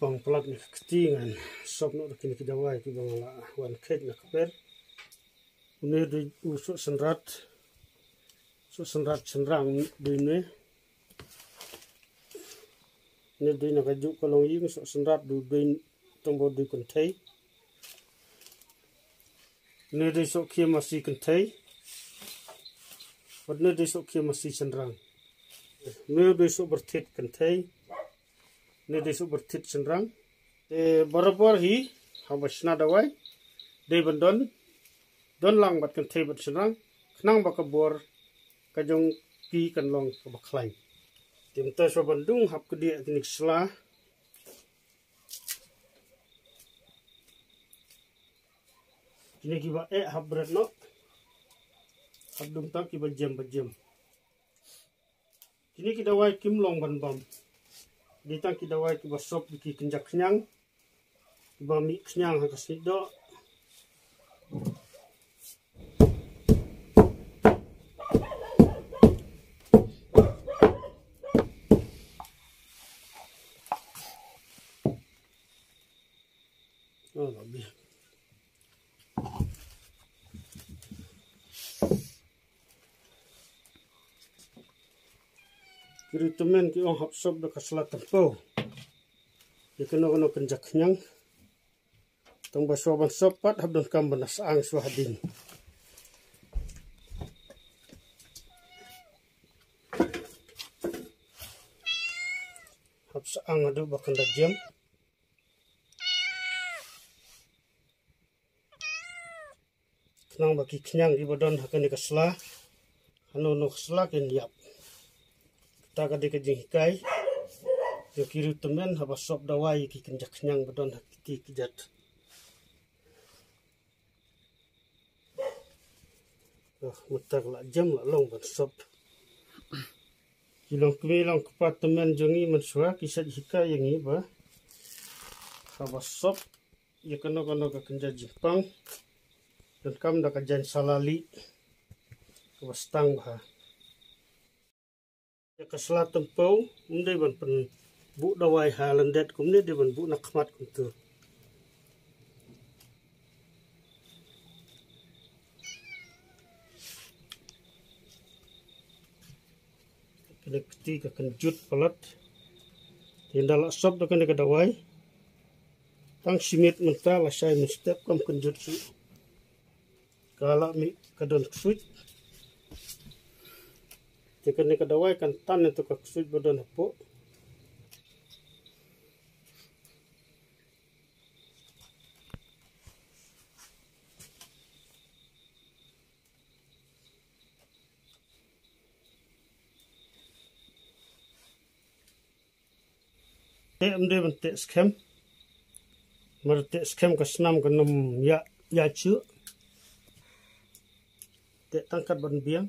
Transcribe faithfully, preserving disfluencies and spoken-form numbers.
Ong palat na ka kti ngan sop noh da kine ki dawai kiba nga la wan kheit na ka per. Une dei u soh synrat, soh synrat shynrang dei une. Une dei na kajuh ka longïing, soh synrat dei, dei tang ba dei kynthei. Une dei soh khia masi kynthei. Bad une dei soh khia masi shynrang. Une dei soh byrthit kynthei. Une dei soh byrthit shynrang. Te barabor hi haba shna dawai dei ban don, don lang bad kynthei bad shynrang, khnang ba ka bor ka jong ki kan long kaba khlaiñ. Te mynta shuwa ban dung hap kdiah kine ki sla. Kine kiba eh hap bret noh. Hap dung tang kiba jem ba jem. Kine ki dawai kim long ban bam. Dei tang ki dawai kiba sop ïa ki kynja khñiang, kiba mih khñiang ha ka snieh doh. Oh, la bih. Ki riewtymmen ki ong hap sop da ka sla tympew ïa kano kano kynja khñiang. Tang ba shuwa ban sop pat hap donkam ban da syang shuwa hadien. Hap syang haduh ba kan da jem. Khnang ba ki khñiang kiba don ha kane ka sla, hano hano ka sla kin ïap. Kata ka dei ka jinghikai ïa ki riewtymmen haba sop dawai ïa ki kynja khñiang ba don ha kiti ki jait. Oh, mynta ka la jem, la long ban sop. Ki longkmie longkpa tymmen jong ngi mynshuwa ki shait hikai ïa ngi ba haba sop ïa kano kano ka kynja jingpang, donkam da ka jaiñ sala lieh kaba stang bha. Ïa ka sla tympew ym dei ban pynbuh dawai ha lyndet kumne, dei ban buh na khmat kumtu. Kane ka kti ka kynjut palat. Te ynda la sop da kane ka dawai, tang shi miet mynta lashai mynstep kam kynjut shuh. Ka la mih, ka don ksuid. Te kane ka dawai kan tan ïa ka ksuid ba don hapoh. Teh ym dei ban teh skhem. Mar teh skhem ka snam kan ym ïa, ïa shuh. Teh tang kat ban biang.